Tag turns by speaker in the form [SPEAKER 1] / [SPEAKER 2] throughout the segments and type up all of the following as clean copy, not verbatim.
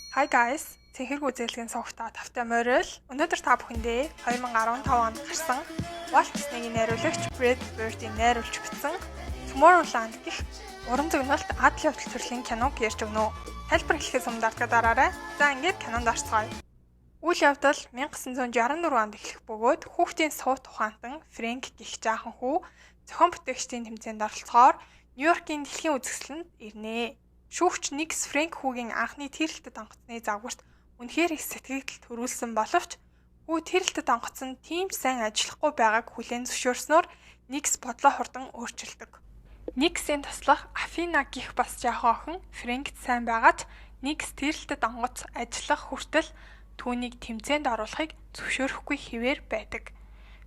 [SPEAKER 1] Hi guys. Цэнхэр гүйцэлгийн сувагт тавтай морил. Өнөөдөр та бүхэндээ 2015 онд гарсан Walt Disney-ийн найруулагч Brad Bird-ийн найруулж бичсэн Tomorrowland гэх уран зөгнөлт адал явдал төрлийн киног ярьж өгнө. Тайлбар эхлэхээс өмнө дартгаа дараарай. За, ингээд кинонд орцгоё. Үйл явдал 1964 онд эхлэх бөгөөд хүүхдийн суут ухаантан Фрэнк гэх жаахан хүү зохион бүтээгчдийн тэмцээнд оролцохоор Нью-Йоркийн дэлхийн үзэсгэлэнд ирнэ. Шүүгч Никс Фрэнк хүүгийн анхны тийрэлтэт онгоцны загварт үнэхээр их сэтгэгдэл төрүүлсэн боловч хүү тийрэлтэт онгоц нь тийм ч сайн ажиллахгүй байгааг хүлээн зөвшөөрснөөр Никс бодлоо хурдан өөрчилдөг. Никсийн туслах Афина гэх бас жаахан охин Фрэнкт сайн байгаа ч Никс тийрэлтэт онгоц ажиллах хүртэл түүнийг тэмцээнд оруулахыг зөвшөөрөхгүй хэвээр байдаг.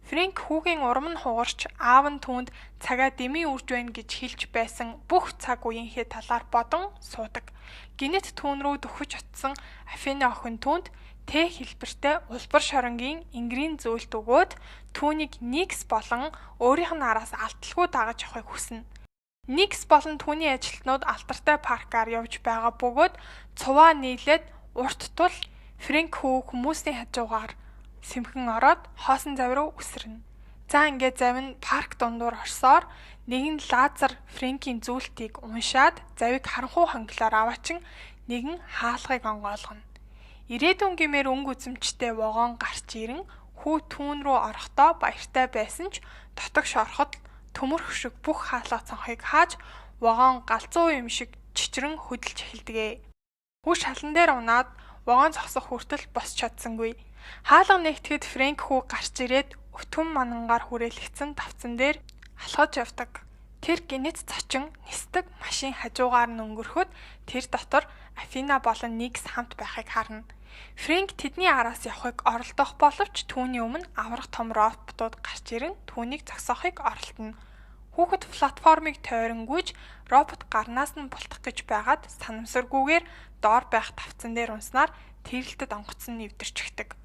[SPEAKER 1] Фрэнк хүүгийн урам нь хугарч, аав нь түүнд цагаа дэмий үрж байна гэж хэлж байсан бүх цаг үеийнхээ талаар бодон суудаг. Гэнэт түүн рүү дөхөж очсон Афина охин түүнд Т хэлбэртэй улбар шоронгийн энгэрийн зөөлт өгөөд түүнийг Никс болон өөрийнх нь араас алдалгүй дагаж явахыг хүснэ. Никс болон түүний ажилтнууд алдартай паркаар явж байгаа бөгөөд цуваа нийлээд урт тул Фрэнк хүү хүмүүсийн хажуугаар сэмхэн ороод хоосон зав руу үсэрнэ. За, ингээд завь нь парк дундуур орсоор нэгэн лазер Фрэнкийн зүүлтийг уншаад завийг харанхуй хонглоор аваачин нэгэн хаалгыг онгойлгоно. Ирээдүйн гэмээр өнгө үзэмжтэй вагон гарч ирэн хүү түүн рүү орохдоо баяртай байсан ч дотогш ороход төмөрх шиг бүх хаалга цонхыг хааж, вагон галзуу юм шиг чичрэн хөдөлж эхэлдэг. Хүү шалан дээр унаад вагон зогсох хүртэл босч чадсангүй. Хаалга нээгдэхэд Фрэнк хүү гарч ирээд өтгөн манангаар хүрээлэгдсэн тавцан дээр алхаж явдаг. Тэр гэнэт зочин нисдэг машин хажуугаар нь өнгөрөхөд тэр дотор Афина болон Никс хамт байхыг харна. Фрэнк тэдний араас явахыг оролдох боловч түүний өмнө аварга том роботууд гарч ирэн түүнийг зогсоохыг оролдоно. Хүүхэд платформыг тойронгүйж робот гарнаас нь бултах гэж байгаад санамсаргүйгээр доор байх тавцан дээр унснаар тийрэлтэт онгоц нь нэвдэрчихдэг.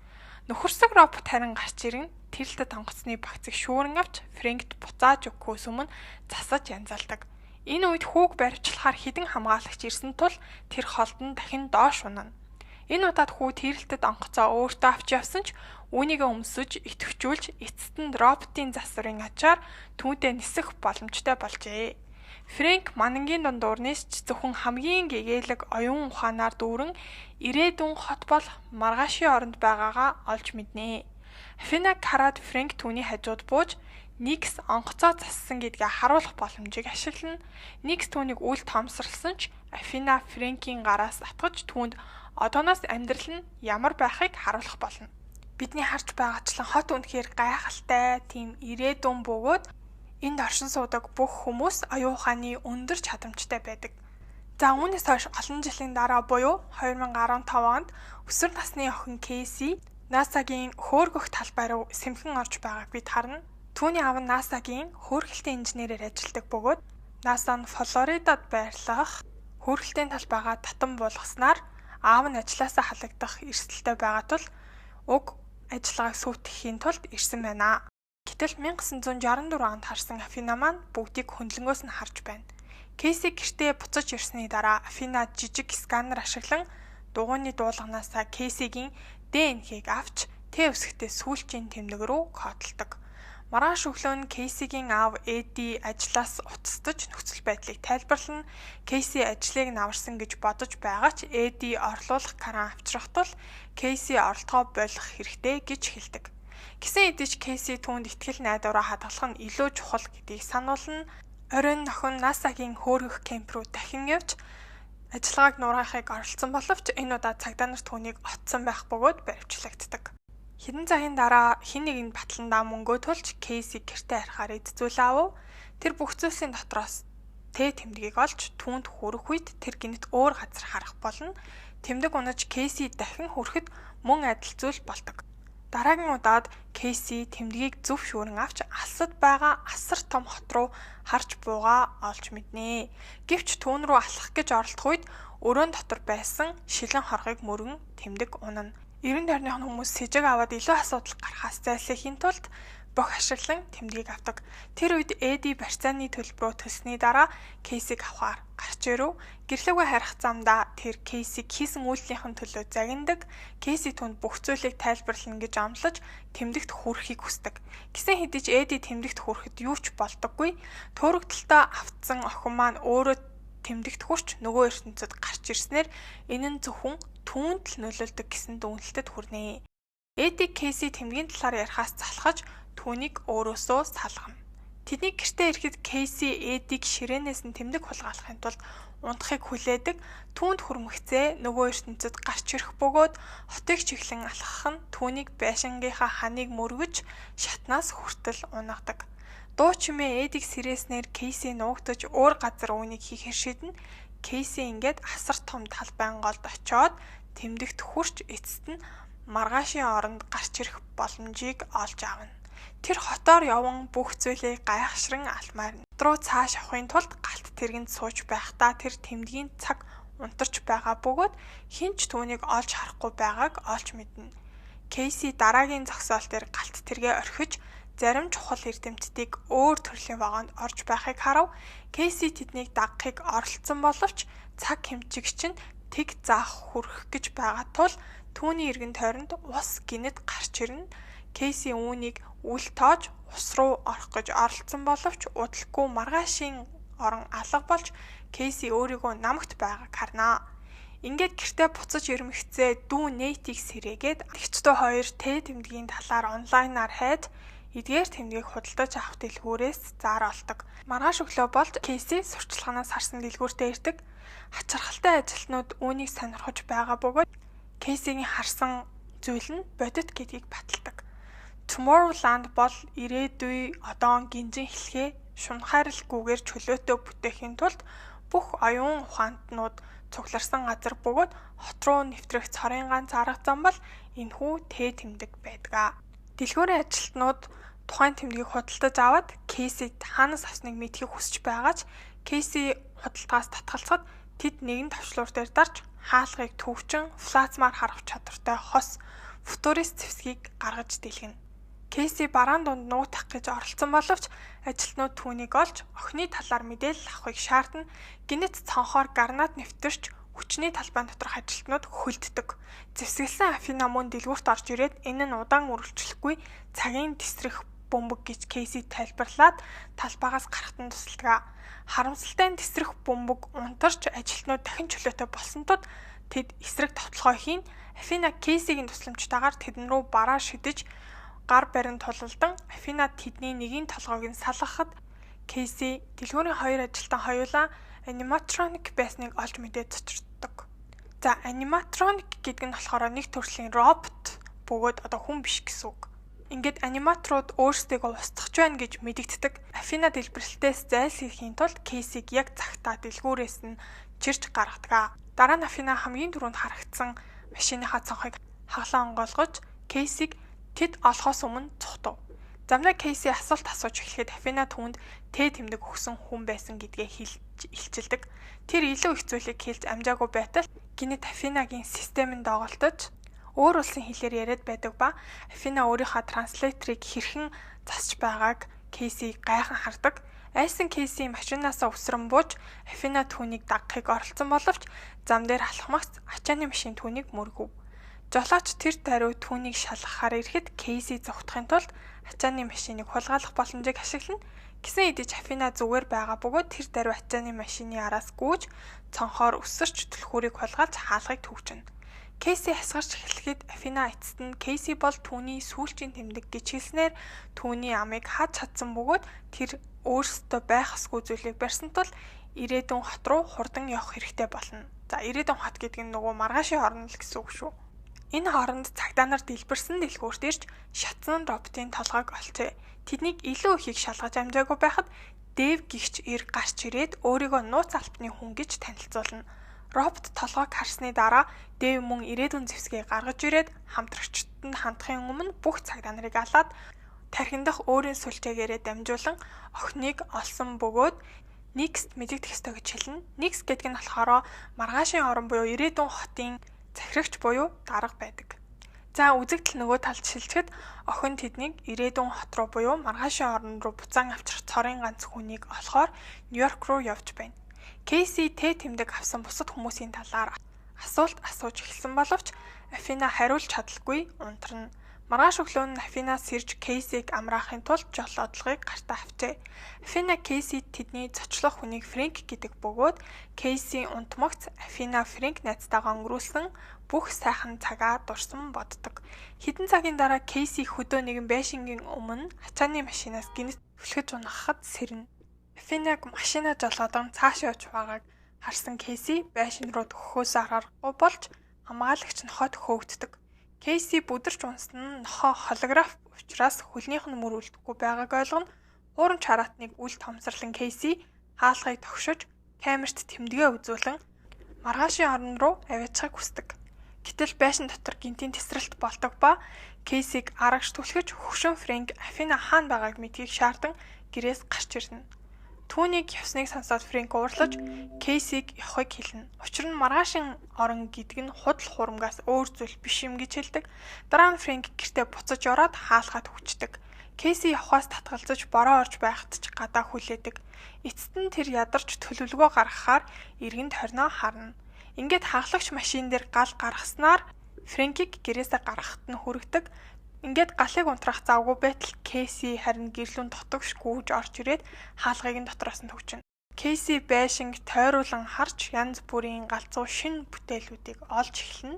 [SPEAKER 1] Нөхөрсөг робот харин гарч ирэн тийрэлтэт онгоцны багцыг шүүрэн авч Фрэнкт буцааж өгөхөөс өмнө засаж янзалдаг. Энэ үед хүүг баривчлахаар хэдэн хамгаалагч ирсэн тул тэр холд нь дахин доош унана. Энэ удаад хүү тийрэлтэт онгоцоо өөртөө авч явсан ч үүнийгээ өмсөж, идэвхжүүлж, эцэст нь роботын засварын ачаар түүнтэй нисэх боломжтой болжээ. Фрэнк манангийн дунд уурнээс ч зөвхөн хамгийн гэгээлэг оюун ухаанаар дүүрэн ирээдүйн хот болох маргаашийн оронд байгаагаа олж мэднэ. Афинаг хараад Фрэнк түүний хажууд бууж Никс онгоцоо зассан гэдгээ харуулах боломжийг ашиглана. Никс түүнийг үл тоомсорлсон ч Афина Фрэнкийн гараас атгаж түүнд одооноос амьдрал нь ямар байхыг харуулах болно. Бидний харж байгаачлан хот үнэхээр гайхалтай, тийм ирээдүйн бөгөөд энд оршин суудаг бүх хүмүүс оюун ухааны өндөр чадамжтай байдаг. За, үүнээс хойш олон жилийн дараа буюу 2015 онд өсвөр насны охин Кейси NASA-гийн хөөргөх талбай руу сэмхэн орж байгааг бид харна. Түүний аав нь NASA-гийн хөөрхөлтийн инженерээр ажилладаг бөгөөд NASA нь Флоридад байрлах хөөрхөлтийн талбайгаа татан буулгаснаар аав нь ажлаасаа халагдах эрсдэлтэй байгаа тул уг ажиллагааг сүйтгэхийн тулд ирсэн байна. Гэтэл 1964 онд харсан Афина маань бүгдийг хөндлөнгөөс нь харж байна. Кейси гэртээ буцаж ирсний дараа Афина жижиг сканер ашиглан дугуйны дуулганаасаа Кейсигийн ДНХ-г авч Т үсэгтэй сүүлчийн тэмдэг рүү кодолдог. Маргааш өглөө нь Кейсигийн аав Эди ажлаас утастаж нөхцөл байдлыг тайлбарлана. Кейси ажлыг нь аварсан гэж бодож байгаа ч Эди орлуулах кран авчрах тул Кейси оролдохоо болох хэрэгтэй гэж хэлдэг. Гэсэн хэдий ч Кейси түүнд итгэл найдвараа хадгалах нь илүү чухал гэдгийг сануулна. Оройн охин NASA-гийн хөөргөх кемп рүү дахин явж ажиллагааг нураахыг оролдсон боловч энэ удаа цагдаа нар түүнийг отсон байх бөгөөд баривчлагддаг. Хэдэн цагийн дараа хэн нэгэнд батландаа мөнгөө төлж Кейси гэртээ харихаар эд зүйл авав. Тэр бүх зүйлсийн дотроос Т тэмдгийг олж түүнд хүрэх үед тэр гэнэт өөр газар харах болно. Тэмдэг унаж Кейси дахин хүрэхэд мөн адил зүйл болдог. Дараагийн удаад Кейси тэмдгийг зөв шүүрэн авч алсад байгаа асар том хот руу харж буугаа олж мэднэ. Гэвч түүн рүү алхах гэж оролдох үед өрөөн дотор байсан шилэн хоргыг мөргөн тэмдэг унана. Эргэн тойрных нь хүмүүс сэжиг аваад илүү асуудал гарахаас зайлсхийхийн тулд бох ашиглан тэмдгийг авдаг. Тэр үед Эди барьцааны төлбөрөө төлсний дараа Кейсиг авахар гарч ирэв. Гэрлүүгээ харих замдаа тэр Кейсиг хийсэн үйлдэлийнхэн төлөө загнадаг. Кейси түнд бүх зүйлийг тайлбарлана гэж амлаж тэмдэгт хүрэхийг хүсдэг. Гэсэн хэдий ч Эди тэмдэгт хүрэхэд юу ч болдоггүй. Төөрөгдөлтөө автсан охин маань өөрөө тэмдэгт хүрч нөгөө ертөнцөд гарч ирснээр энэ нь зөвхөн түүнд л нөлөөлдөг гэсэн дүгнэлтэд хүрнэ. Эди Кейси тэмдгийн талаар ярихаас залхаж түүнийг өөрөөсөө салгана. Тэдний гэртээ ирэхэд Кейси Эдиг ширээнээс нь тэмдэг хулгайлахын тулд унтахыг хүлээдэг. Түүнд хүрмэгцээ нөгөө ертөнцөд гарч ирэх бөгөөд хотыг чиглэн алхах нь түүнийг байшингийнхаа ханыг мөргөж шатнаас хүртэл унагадаг. Дуу чимээ Эдиг сэрээснээр Кейси нуугдаж өөр газар үүнийг хийхээр шийднэ. Кейси ингээд асар том талбайн голд очиод тэмдэгт хүрч эцэст нь маргаашийн оронд гарч ирэх боломжийг олж авна. Тэр хотоор яван бүх зүйлийг гайхшран алмаар хот руу цааш явахын тулд галт тэргэнд сууж байхдаа тэр тэмдгийн цаг унтарч байгаа бөгөөд хэн ч түүнийг олж харахгүй байгааг олж мэднэ. Кейси дараагийн зогсоол дээр галт тэргээ орхиж зарим чухал эрдэмтдийг өөр төрлийн вагонд орж байхыг харав. Кейси тэднийг дагахыг оролдсон боловч цаг хэмжигч нь тэг заах хүрэх гэж байгаа тул түүний эргэн тойронд ус гинэт гарч ирнэ. Кейси үүнийг үл тоож ус руу орох гэж оролдсон боловч удалгүй маргаашийн орон алга болж Кейси өөрийгөө намагт байгааг харна. Ингээд гэртээ буцаж ирмэгцээ дүү Нейтийг сэрээгээд эгч дүү хоёр Т тэмдгийн талаар онлайнаар хайж эдгээр тэмдгийг худалдаж авах дэлгүүрээс зар олдог. Маргааш өглөө болж Кейси сурчлаганаас харсан дэлгүүртээ ирдэг. Хачирхалтай ажилтнууд үүнийг сонирхож байгаа бөгөөд Кейсигийн харсан зүйл нь бодит гэдгийг баталдаг. Tomorrowland бол ирээдүй одоон гинжин хэлхээ шунхайралгүйгээр чөлөөтэй бүтээхийн тулд бүх оюун ухаантнууд цугларсан газар бөгөөд хот руу нэвтрэх цорын ганц арга зам бол энэхүү Т тэмдэг байдаг. Дэлгүүрийн ажилтнууд тухайн тэмдгийг худалдаж аваад Кейсид хаанаас авсныг мэдэхийг хүсэж байгаа ч Кейси худалдаас татгалзахад тэд нэгэн товчлуур дээр дарж хаалгыг төвчин плазмаар харах чадвартай хос футурист зэвсгийг гаргаж дийлгэнэ. Кейси бараан дунд нуугдах гэж оролдсон боловч ажилтнууд түүнийг олж охины талаар мэдээлэл авахыг шаардна. Гинэт цонхоор гранат нэвтэрч хүчний талбай доторх ажилтнууд хөлддөг. Зэвсэглэсэн Афина мөн дэлгүүрт орж ирээд энэ нь удаан үргэлжлэхгүй цагийн тесрэх бөмбөг гэж Кейси тайлбарлаад талбайгаас гарахад нь тусалдаг. Харамсалтай нь тесрэх бөмбөг унтарч ажилтнууд дахин чөлөөтэй болсон тул тэд эсрэг довтолгоо хийн. Афина Кейсигийн тусламжтайгаар тэдэн рүү бараа шидэж гар барин тулалдан Афина тэдний нэгийн толгойг нь салгахад Кейси дэлгүүрийн хоёр ажилтан хоёулаа аниматроник байсныг олж мэдээд цочроддог. За, аниматроник гэдэг нь болохоор нэг төрлийн робот бөгөөд одоо хүн биш гэсэн үг. Ингээд аниматорууд өөрсдийгөө устгах байна гэж мэдэгддэг. Афина дэлбэрэлтээс зайлсхийхийн тулд Кейсиг яг цагтаа дэлгүүрээс нь чирч гаргадаг. Дараа нь Афина хамгийн түрүүнд харагдсан машиныхаа цонхыг хаглан онгойлгож Кейсиг тэд олохоос өмнө цухтав. Замдаа Кейси асуулт асууж эхлэхэд Афина түүнд Т тэмдэг өгсөн хүн байсан гэдгээ хэлж илчилдэг. Тэр илүү их зүйлийг хэлж амжаагүй байтал гинэт Афинагийн системэнд доголдож өөр улсын хэлээр яриад байдаг ба Афина өөрийнхөө транслейтерийг хэрхэн засч байгааг Кейси гайхан хардаг. Айсан Кейси машинаасаа үсрэн бууж Афина түүнийг дагахыг оролдсон боловч зам дээр алхмагц ачааны машин түүнийг мөргөв. Жолооч тэр даруй түүнийг шалгахаар ирэхэд Кейси зугтахын тулд ачааны машиныг хулгайлах боломжийг ашиглана. Гэсэн хэдий ч Афина зүгээр байгаа бөгөөд тэр даруй ачааны машины араас гүйж цонхоор өсөрч түлхүүрийг хулгайлж хаалгыг төвчнө. Кейси хасгарч эхлэхэд Афина эцэст нь Кейси бол түүний сүүлчийн тэмдэг гэж хэлснээр түүний амыг хаж чадсан бөгөөд тэр өөрсдөө байх ёсгүй зүйлийг барьсан тул ирээдүйн хот руу хурдан явах хэрэгтэй болно. За, ирээдүйн хот гэдэг нь нөгөө маргаашийн орн л гэсэн үг шүү. Энэ хооронд цагдаа нар дэлбэрсэн дэлгүүрт ирж шатсан роботын толгойг олжээ. Тэднийг илүү ихийг шалгаж амжаагүй байхад Дэв гихч эр гарч ирээд өөрийгөө нууц албаны хүн гэж танилцуулна. Робот толгойг харсны дараа Дэв мөн ирээдүйн зэвсгээ гаргаж ирээд хамтрагчдад нь хандахын өмнө бүх цагдаа нарыг алаад тархин дахь өөрийн сүлжээгээрээ дамжуулан охиныг олсон бөгөөд Next мэдэгдэх ёстой гэж хэлнэ. Next гэдэг нь болохоор маргаашийн орон буюу ирээдүйн хотын захирагч буюу дарга байдаг. За үзэгдэл нөгөө талд шилжихэд охин тэднийг ирээдүйн хот руу буюу маргаашийн орон руу буцаан авчрах цорын ганц хүнийг олохоор Нью-Йорк руу явж байна. Кейси Т тэмдэг авсан бусад хүмүүсийн талаар асуулт асууж эхэлсэн боловч Афина хариулж чадалгүй унтарна. Маргааш өглөө нь Афина сэрж Кейсиг амраахын тулд жолоодлогыг гартаа авчээ. Афина Кейси тэдний зочлох хүнийг Фрэнк гэдэг бөгөөд Кейси унтмагц Афина Фрэнк найзтайгаа өнгөрүүлсэн бүх сайхан цагаа дурсан боддог. Хэдэн цагийн дараа Кейси хөдөө нэгэн байшингийн өмнө ачааны машинаас гэнэт түлхэж унахад сэрнэ. Афинаг машина жолоодон цааш явж байгааг харсан Кейси байшин руу төхөхөөс аргагүй болж хамгаалагч нохойд хөөгддөг. Кейси бүдэрч унсан нь нохой холограф учраас хөлнийх нь мөр үлдэхгүй байгааг ойлгоно. Хуурамч хараатныг үл томсорлон Кейси хаалгыг тогшиж, камерт тэмдэгэ үзүүлэн маргаашийн орон руу аваачихыг хүсдэг. Гэтэл байшин дотор гэнтийн тэсрэлт болдог ба Кейсиг арагш түлхэж хөгшин Фрэнк Афина хаана байгааг мэдхийг шаардан гэрээс гарч ирнэ. Түүнийг явсныг сонсоод Фрэнк уурлаж Кейсиг явахыг хэлнэ. Учир нь маргаашин орон гэдэг нь худал хуурмгаас өөр зүйл биш юм гэж хэлдэг. Дараа нь Фрэнк гэртээ буцаж ороод хаалхаад хүчдэг. Кейси явхаас татгалзаж бороо орж байхад ч гадаа хүлээдэг. Эцэст нь тэр ядарч төлөвлөгөө гаргахаар эргэн тойрноо харна. Ингээд хагалагч машин дээр гал гаргаснаар Фрэнкийг гэрээсээ гаргахад нь хүргэдэг. Ингээд галыг унтраах завгүй байтал Кейси харин гэрлүүн дотогш гүйж орж ирээд хаалгыг нь дотроос нь төгжинэ. Кейси байшинг тойруулан харж янз бүрийн галзуу шинэ бүтээлүүдийг олж эхэлнэ.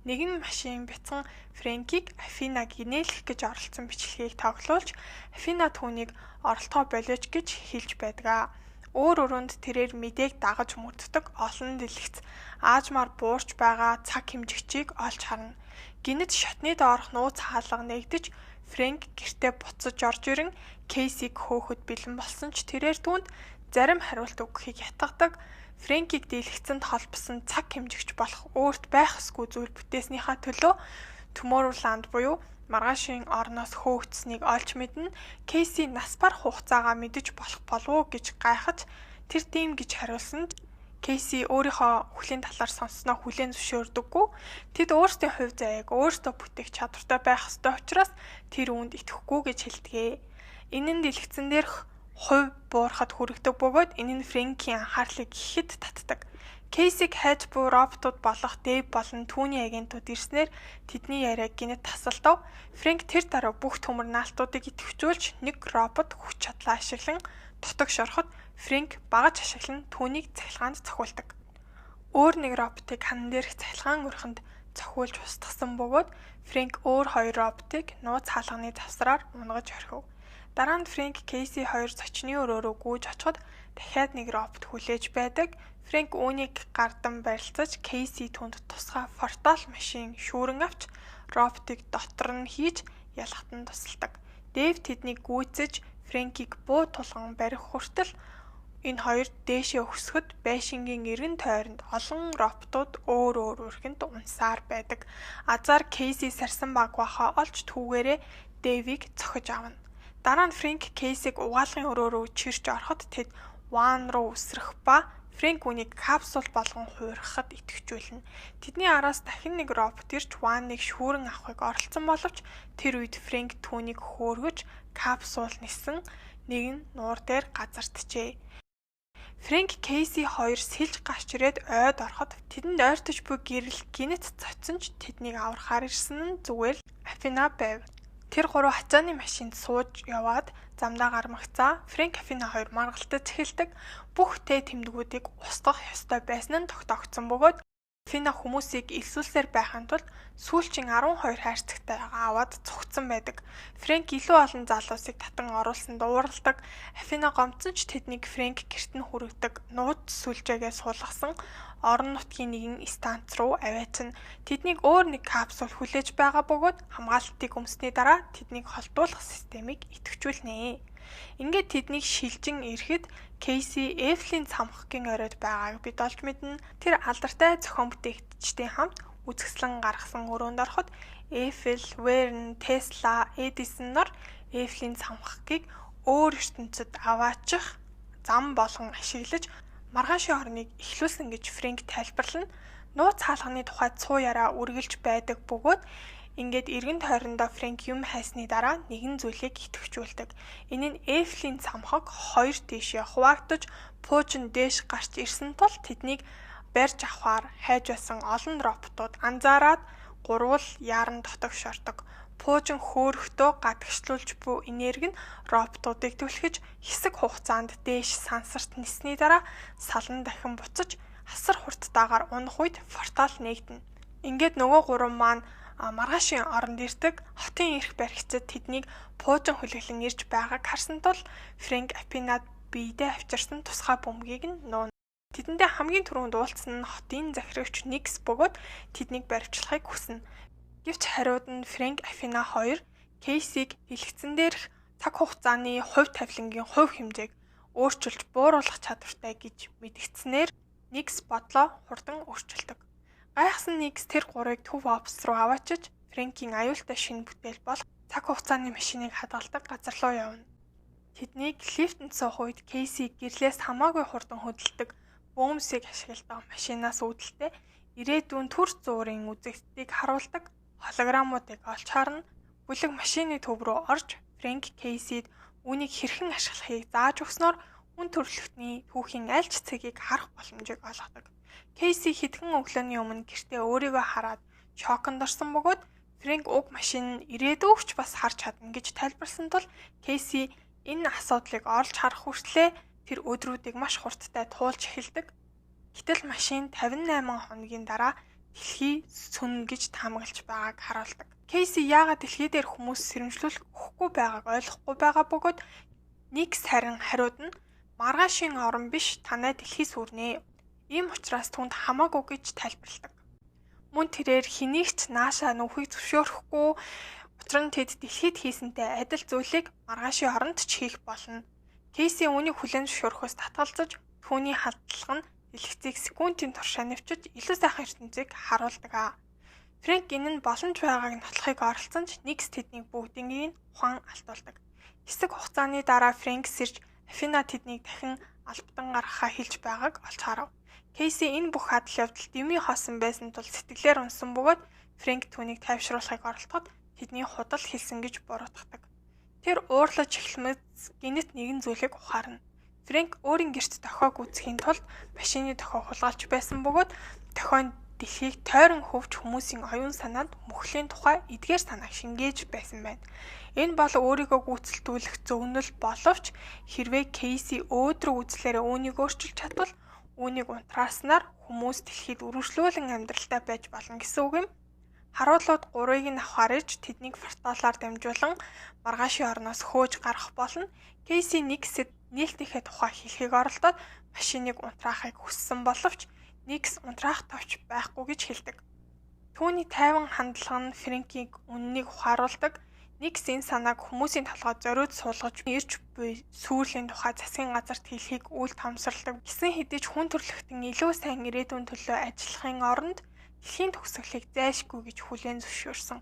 [SPEAKER 1] Нэгэн машин бяцхан Фрэнкийг Афинаг инээлгэх гэж оролцсон бичлэгийг тоглуулж Афина түүнийг оролдохоо болиоч гэж хэлж байдаг. Өөр өрөөнд тэрээр мэдээг дагаж мөрддөг олон дэлгэц аажмаар буурч байгаа цаг хэмжигчийг олж харна. Гэнэт шатны доорх нууц хаалга нээгдэж Фрэнк гэртээ буцаж орж ирэн Кейсиг хөөхөд бэлэн болсон ч тэрээр түүнд зарим хариулт өгөхийг ятгадаг. Фрэнкийг дийлэгцэнд холбосон цаг хэмжигч болох өөрт байх ёсгүй зүйл бүтээснийхаа төлөө Tomorrowland буюу маргаашийн орноос хөөгдсөнийг олж мэднэ. Кейси нас барах хугацаагаа мэдэж болох болов уу гэж гайхаж тэр тийм гэж хариулсан ч Кейси өөрийнхөө үхлийн талаар сонссноо хүлээн зөвшөөрдөггүй. Тэд өөрсдийн хувь заяаг өөрсдөө бүтээх чадвартай байх ёстой учраас тэр үүнд итгэхгүй гэж хэлдэг. Энэ нь дэлгэцэн дээрх хувь буурахад хүргэдэг бөгөөд энэ нь Фрэнкийн анхаарлыг ихэд татдаг. Кейсиг хайж буй роботууд болох Дэйв болон түүний агентууд ирснээр тэдний яриаг гэнэт тасалдав. Фрэнк тэр дараа бүх төмөр наалтуудыг идэвхжүүлж нэг робот хүч чадлаа ашиглан дотогш ороход Фрэнк багаж ашиглан түүнийг цахилгаанд цохиулдаг. Өөр нэг роботыг ханан дээрх цахилгаан өрхөнд цохиулж устгасан бөгөөд Фрэнк өөр хоёр роботыг нууц хаалганы завсраар унгаж орхив. Дараа нь Фрэнк Кейси хоёр зочны өрөө рүү гүйж очиход дахиад нэг робот хүлээж байдаг. Фрэнк үүнийг гардан барилцаж Кейси түүнд тусгай портал машин шүүрэн авч роботыг дотор нь хийж ялахад нь тусалдаг. Дэйв тэднийг гүйцэж Фрэнкийг буу тулган барих хүртэл энэ хоёр дээшээ өсөхөд байшингийн эргэн тойронд олон роботууд өөр өөр өрхөнд унсаар байдаг. Азар Кейси сарсан багваахаа олж түүгээрээ Дэвийг цохиж авна. Дараа нь Фрэнк Кейсиг угаалгын өрөө рүү чирч ороход тэд ван руу үсрэх ба Фрэнк үүнийг капсул болгон хуурахад идэвхжүүлнэ. Тэдний араас дахин нэг робот ирж ваныг шүүрэн авахыг оролдсон боловч тэр үед Фрэнк түүнийг хөөргөж капсул нисэн нэг нь нуур дээр газардчээ. Фрэнк Кейси хоёр сэлж гарч ирээд ойд ороход тэдэнд ойртож буй гэрэл гэнэт цоцсон ч тэднийг аврахаар ирсэн нь зүгээр л Афина байв. Тэр гурав ачааны машинд сууж яваад замдаа гармагцаа Фрэнк Афина хоёр маргалтаж эхэлдэг. Бүх тэ тэмдгүүдийг устгах ёстой байсан нь тогтоогдсон бөгөөд Афина хүмүүсийг элсүүлсээр байхын тулд сүүлчийн 12 хайрцагтайгаа аваад цугцсан байдаг. Фрэнк илүү олон залуусыг татан оруулсанд уурладаг. Афина гомдсон ч тэднийг Фрэнк гэрт нь хүргэдэг. Нууц сүлжээгээ суулгасан орон нутгийн нэгэн станц руу аваачна. Тэднийг өөр нэг капсул хүлээж байгаа бөгөөд хамгаалалтыг өмсний дараа тэднийг холдуулах системийг идэвхжүүлнэ. Ингээд тэднийг шилжин ирэхэд Кейси Эфлийн цамхагийн оройд байгааг бид олж мэднэ. Тэр алдартай зохион бүтээгчдийн хамт үзэсгэлэн гаргасан өрөөнд ороход Эйфел, Верн, Тесла, Эдисон нар Эйфлийн цамхагийг өөр ертөнцөд аваачих зам болгон ашиглаж маргаашийн орныг эхлүүлсэн гэж Фрэнк тайлбарлана. Нууц хаалганы тухай цуу яриа үргэлж байдаг бөгөөд Ингээд эргэн тойрондоо Фрэнк юм хайсны дараа нэгэн зүйлийг идэвхжүүлдэг. Энэ нь Эйфелийн цамхаг хоёр тийшээ хуваагдаж пуужин дээш гарч ирсэн тул тэднийг барьж авахаар хайж байсан олон роботууд анзаараад гурвал яаран дотогш ордог. Пуужин хөөрөхдөө гадагшлуулж буй энерги нь роботуудыг түлхэж хэсэг хугацаанд дээш сансарт ниссний дараа салан дахин буцаж асар хурдтайгаар унах үед портал нээгдэнэ. Ингээд нөгөө гурван маань маргаашийн оронд ирдэг. Хотын эрх баригчид тэднийг пуужин хүлэглэн ирж байгааг харсан тул Фрэнк Афинад биедээ авчирсан тусгай бөмбөгийг нь нууна. Тэдэндээ хамгийн түрүүнд уулзсан нь хотын захирагч Никс бөгөөд тэднийг баривчлахыг хүснэ. Гэвч хариуд нь Фрэнк Афина хоёр Кейсиг дэлгэцэн дээрх цаг хугацааны хувь тавилангийн хувь хэмжээг өөрчилж бууруулах чадвартай гэж мэдэгдсэнээр Никс бодлоо хурдан өөрчилдөг. Гайхсан Никс тэр гурвыг төв офис руу аваачиж Фрэнкийн аюултай шинэ бүтээл болох цаг хугацааны машиныг хадгалдаг газар руу явна. Тэднийг лифтэнд суух үед Кейси гэрлээс хамаагүй хурдан хөдөлдөг бөөмсийг ашигладаг машинаас үүдэлтэй ирээдүйн түр зуурын үзэгдлийг харуулдаг холограммуудыг олж харна. Бүлэг машины төв рүү орж Фрэнк Кейсид үүнийг хэрхэн ашиглахыг зааж өгснөөр хүн төрөлхтний түүхийн аль ч цэгийг харах боломжийг олгодог. Кейси хэдхэн өглөөний өмнө гэртээ өөрийгөө хараад шоконд орсон бөгөөд Фрэнк уг машин нь ирээдүйгч бас харж чадна гэж тайлбарласан тул Кейси энэ асуудлыг олж харах хүртлээр тэр өдрүүдийг маш хурдтай туулж эхэлдэг. Гэтэл машин 58 хоногийн дараа дэлхий сөннө гэж таамаглаж байгааг харуулдаг. Кейси яагаад дэлхий дээр хүмүүс сэрэмжлүүлэх өгөхгүй байгааг ойлгохгүй байгаа бөгөөд Никс харин хариуд нь маргаашийн орон биш танай дэлхий сүрнэ. Ийм учраас түүнд хамаагүй гэж тайлбарладаг. Мөн тэрээр хэнийг ч наашаа нүүхийг зөвшөөрөхгүй, учир нь тэд дэлхийд хийсэнтэй адил зүйлийг маргаашийн оронд ч хийх болно. Кейси үүнийг хүлээн зөвшөөрөхөөс татгалзаж түүний халдлага нь дэлгэцийг секундын турш анивчиж илүү сайхан ертөнцийг харуулдаг. Фрэнк энэ нь боломж байгааг нотлохыг оролдсон ч Никс тэднийг бүгднийг ухаан алдуулдаг. Хэсэг хугацааны дараа Фрэнк сэрж Афина тэднийг дахин албадан гаргахаа хэлж байгааг олж харав. Кейси энэ бүх адал явдал дэмий хоосон байсан тул сэтгэлээр унсан бөгөөд Фрэнк түүнийг тайвшруулахыг оролдоход тэдний худал хэлсэн гэж буруутгадаг. Тэр уурлаж эхлэмэд гэнэт нэгэн зүйлийг ухаарна. Фрэнк өөрийн гэрт дохиог үүсгэхийн тулд машины дохио хулгайлж байсан бөгөөд дохио нь дэлхийг тойрон хөвч хүмүүсийн оюун санаанд мөхлийн тухай эдгээр санааг шингээж байсан байна. Энэ бол өөрийгөө гүйцэлдүүлэх зөвнөл боловч хэрвээ Кейси өөдрөг үзлээрээ үүнийг өөрчилж чадвал үүнийг унтрааснаар хүмүүс дэлхийд үргэлжлүүлэн амьдралтай байж болно гэсэн үг юм. Харуулууд гурвыг нь авахар иж тэднийг порталаар дамжуулан маргаашийн орноос хөөж гаргах болно. Кейси Никсэд нээлтийнхээ тухай хэлхийг оролдоод машиныг унтраахыг хүссэн боловч Никс унтраах товч байхгүй гэж хэлдэг. Түүний тайван хандлага нь Фрэнкийг үнэнийг ухааруулдаг. Никс энэ санааг хүмүүсийн толгойд зориуд суулгаж ирж буй сүүрлийн тухай засгийн газарт хэлхийг үл тоомсорладаг. Гэсэн хэдий ч хүн төрөлхтөн илүү сайн ирээдүйн төлөө ажиллахын оронд дэлхийн төгсгөлийг зайлшгүй гэж хүлээн зөвшөөрсөн.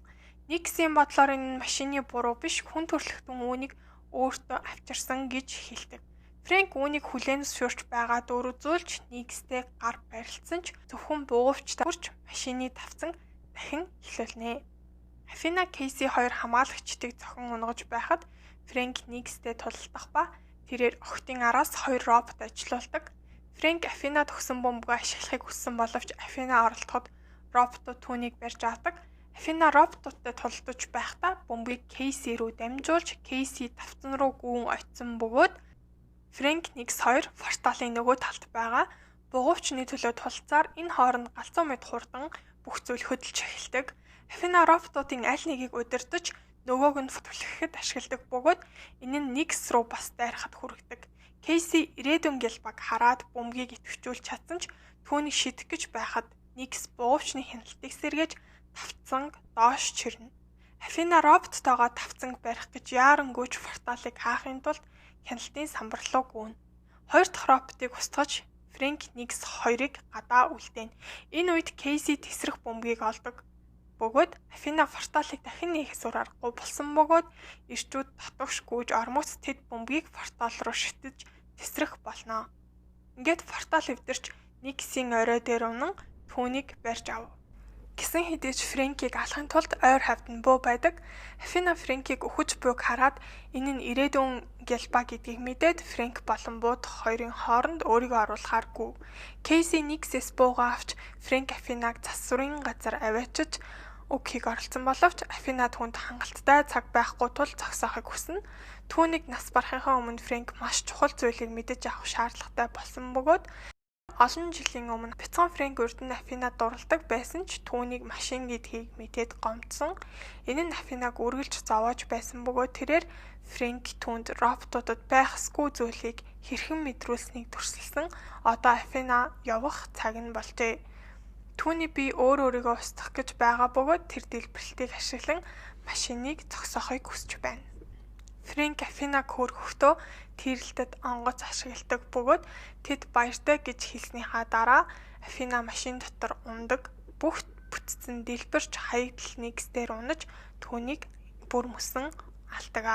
[SPEAKER 1] Никсийн бодлоор энэ нь машины буруу биш, хүн төрөлхтөн үүнийг өөртөө авчирсан гэж хэлдэг. Фрэнк үүнийг хүлээн зөвшөөрч байгаа дүр үзүүлж Никстэй гар барилцсан ч зөвхөн буугавчтай хүрч машины тавцан дахин эхлүүлнэ. Афина Кейси хоёр хамгаалагчдыг зохин унгаж байхад Фрэнк Никстэй тулалдах ба тэрээр охидын араас хоёр робот ажилуулдаг. Фрэнк Афина төгсөн бөмбөгөө ашиглахыг хүссэн боловч Афина оролдоход роботууд түүнийг барьж авдаг. Афина роботуудтай тулалдаж байхдаа бөмбөгийг Кейси рүү дамжуулж Кейси тавцан руу гүн очсон бөгөөд Фрэнк Никс хоёр порталын нөгөө талд байгаа бугуувчны төлөө тулцаар энэ хооронд галзуу мэт хурдан бүх зүйл хөдөлж эхэлдэг. Афина роботуудын аль нэгийг удирдах нөгөөг нь түлхэхэд ашигладаг бөгөөд энэ нь Никс рүү бас дайрахад хүргэдэг. Кейси ирээдүйн гялбаг хараад бөмбөгийг идэвхжүүлж чадсан ч түүнийг шидэх гэж байхад Никс бугуувчны хяналтыг сэргээж тавцанг доош чирнэ. Афина роботтойгоо тавцанг барих гэж яарангүйч порталыг хаахын тулд хяналтын самбар руу гүнэ. Хоёр дахь роботыг устгаж Фрэнк Никс хоёрыг гадаа үлдээнэ. Энэ үед Кейси тесрэх бөмбөгийг олдог. Бөгөөд Афина порталыг дахин нээхээс өөр аргагүй болсон бөгөөд ирчүүд дотогш гүйж ормогц тэд бөмбөгийг портал руу шитэж тесрэх болно. Ингээд портал эвдэрч Никсийн орой дээр унан түүнийг барьж ав. Гисэн хэдий ч Фрэнкийг алахын тулд ойр хавьд нь буу байдаг. Афина Фрэнкийг үхэж буйг хараад энэ нь ирээдүйн Гялба гэдгийг мэдээд Фрэнк болон буудах хоёрын хооронд өөрийгөө оруулахаар гүв. Кейси Никсээс буугаа авч Фрэнк Афинаг засварын газар аваачиж өгөхийг оролдсон боловч Афина түүнд хангалттай цаг байхгүй тул зогсоохыг хүснэ. Түүнийг нас барахынхаа өмнө Фрэнк маш чухал зүйлийг мэдэж авах шаардлагатай болсон бөгөөд олон жилийн өмнө бяцхан Фрэнк урд нь Афинад дурладаг байсан ч түүнийг машин гэдгийг мэдээд гомдсон. Энэ нь Афинаг үргэлж зовоож байсан бөгөөд тэрээр Фрэнк түүнд роботуудад байх ёсгүй зүйлийг хэрхэн мэдрүүлсэнийг дүрсэлсэн. Одоо Афина явах цаг нь болжээ. Түүний бие өөр өөрийгөө устгах гэж байгаа бөгөөд тэр дэлбэрэлтийг ашиглан машиныг зогсоохыг хүсэж байна. Фрэнк Афинаг хөөргөхдөө тийрэлтэд онгоц ашигладаг бөгөөд тэд баяртай гэж хэлснийхаа дараа Афина машин дотор унадаг. Бүх бүтцэн дэлбэрч хаягдал нэгс дээр унаж түүнийг бүр мөсөн алдаг.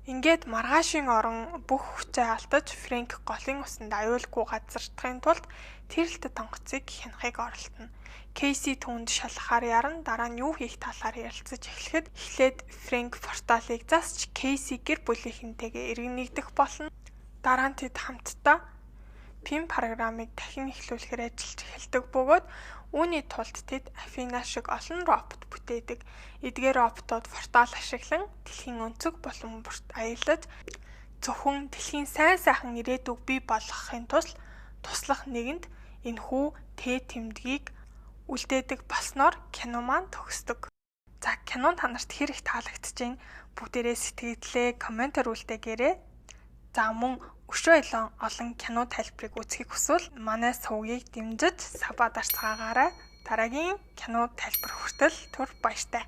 [SPEAKER 1] Ингээд маргаашийн орон бүх хүчээ алдаж Фрэнк голын усанд аюулгүй газардахын тулд тийрэлтэд онгоцыг хянахыг оролдоно. Кейси түүнд шалгахаар яран дараа нь юу хийх талаар ярилцаж эхлэхэд эхлээд Фрэнк порталыг засч Кейси гэр бүлийнхэнтэйгээ эргэн нэгдэх болно. Дараа нь тэд хамтдаа PIM програмыг дахин эхлүүлэхээр ажиллаж эхэлдэг бөгөөд үүний тулд тэд Афина шиг олон робот бүтээдэг. Эдгээр роботууд портал ашиглан дэлхийн өнцөг булан бүрт аялаж зөвхөн дэлхийн сайн сайхан ирээдүйг бий болгохын тулд туслах нэгэнд энэхүү Т тэмдгийг үлдээдэг болсноор кино маань төгсдөг. За, кино та нарт хэр их таалагдж байна? Бүгдээрээ сэтгэлдээ комментээр үлдээгээрэй. За, мөн өшөө илүү олон кино тайлбарыг үзэхийг хүсвэл манай сувгийг дэмжиж sub аа дарцгаагаарай. Дараагийн кино тайлбар хүртэл түр баяртай.